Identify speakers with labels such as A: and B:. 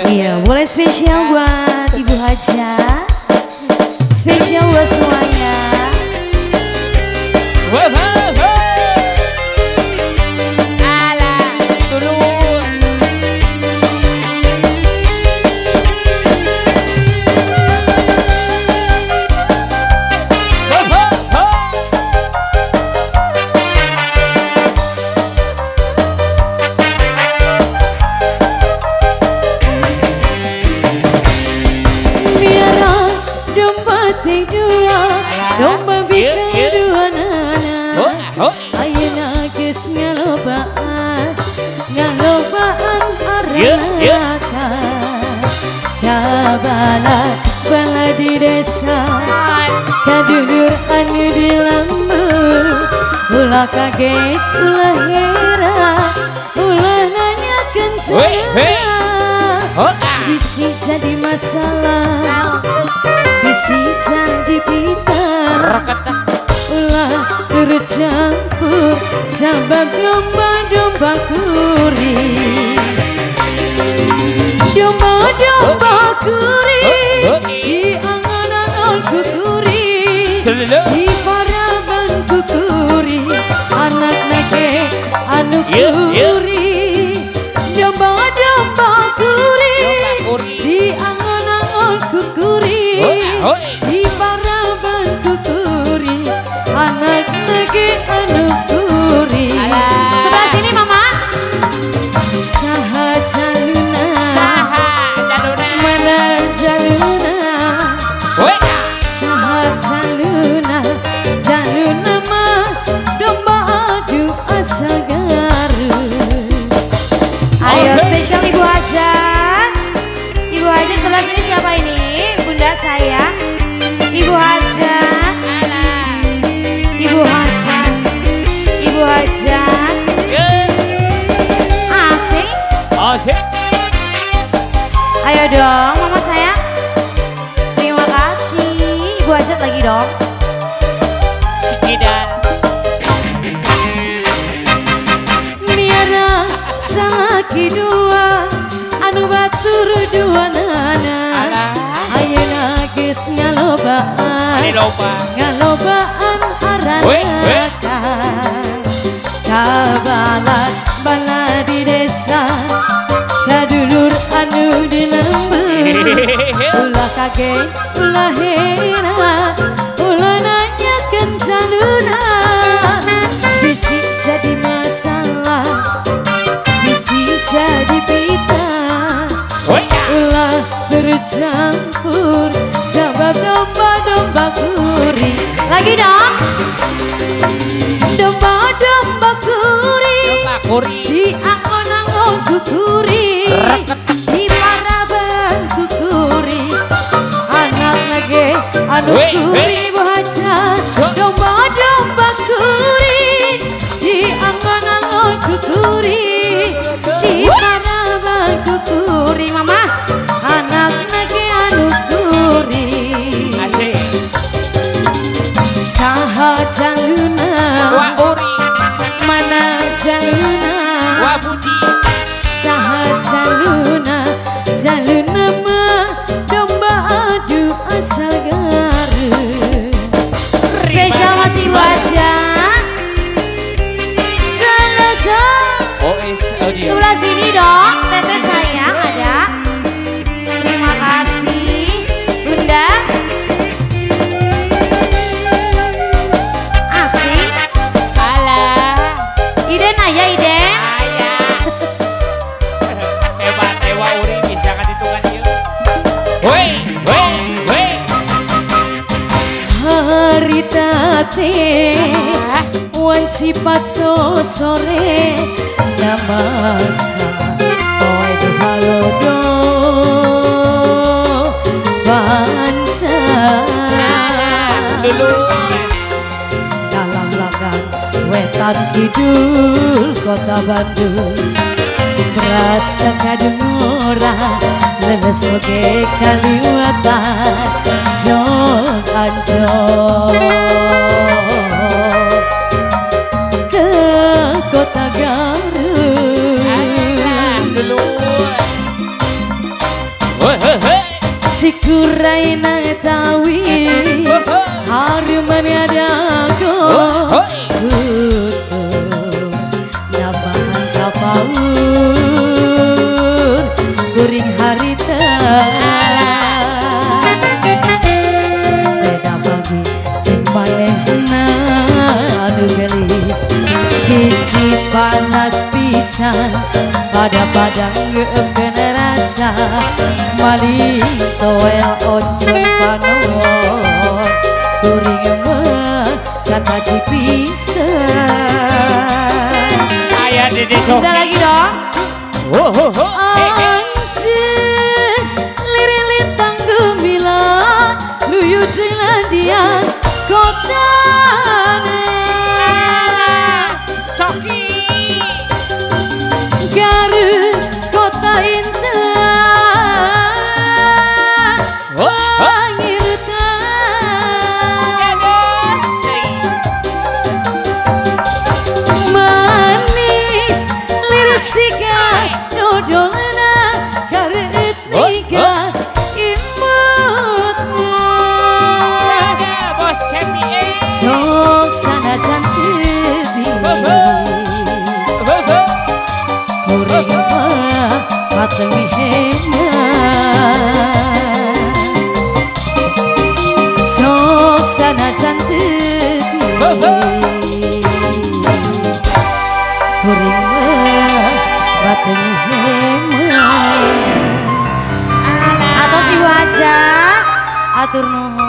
A: Iya, boleh spesial buat Ibu Haja. Spesial buat semuanya. Domba bika dua nana, ayeuna geus ngalobaan, ngalobaan aranakan. Kabala bala di desa, kadulur anu di lembur, ulah kaget, ulah heran, ulah nanyakeun cara. Bisi jadi masalah, bisi jadi pita, ulah tercampur sabab domba-domba kuri, domba-domba kuri, di angan-angan kukuri, di paraban kukuri, anak nage anu kuri, domba-domba kuri, di angan-angan kukuri, di paraban kukuri, anak nage anu kuri. Sebelah sini mama. Saha jaluna, mana jaluna, saha jaluna, jaluna mah domba adu asa Garut. Ayo spesial Ibu Haja. Ibu Haja sebelah sini siapa ini? Bunda saya. Ibu Haja. Ibu Haja. Ibu Haja. Asik.
B: Asik.
A: Ayo dong mama sayang. Terima kasih. Ibu Haja lagi dong.
B: Sekidan.
A: Miara salaki dua anu batur dua nana, ayeuna geus ngalobaan, ngalobaan aranakan. Kabalat bala di desa, kadulur anu di lembur, ulah kaget, ulah heran, ulah nanyakeun jaluna. Bisi jadi masalah, bisi jadi pita, ulah bercampur sabab domba-domba kuri. Lagi dong. Domba-domba kuri, di angon-angon kukuri, di paraban kukuri, anak nage anu kuri. Ibu Haja, domba-domba kuri, di angon-angon kukuri, di paraban kukuri, mama anak nage anu kuri. Saha jaluna, mana jaluna, saha jaluna, jaluna mah domba adu asal Garut. Spesial masih Ibu Haja. Sebelah sini dong, teteh sayang ada. Terima kasih Bunda. Asik.
B: Alah.
A: Iden ayah Iden.
B: Ayah. Hebat ewa uri bisa kan hitungan ieu. Woi, woi, woi.
A: Harita teh wanci paso sore namasa poe halodo panca
B: dulu
A: dalam lagan wetan kidul kota Bandung, beras kademura leles oge kaliwatan jong anjong ke kota Garut. Sikuraina tawi haruman adago kutu nabahan kapaur kuring harita beda pagi jeung manehna anu gelis hiji panas pisan pada padang ngeukeun rasa maling toel oncom panon kuring mah kata cipisan.
B: Aya di desa.
A: Udah lagi dong. Anjeun lirilintang gemilang nuyu jeung landian kotana
B: Coki
A: Garut kota indah pangirta manis lirisika dodolna kareut niga imutna sok sanajan teu kuring mah pateng mihena sok sanajan teu kuring mah pateng mihena. Atos Ibu Hajah, atur nuhun.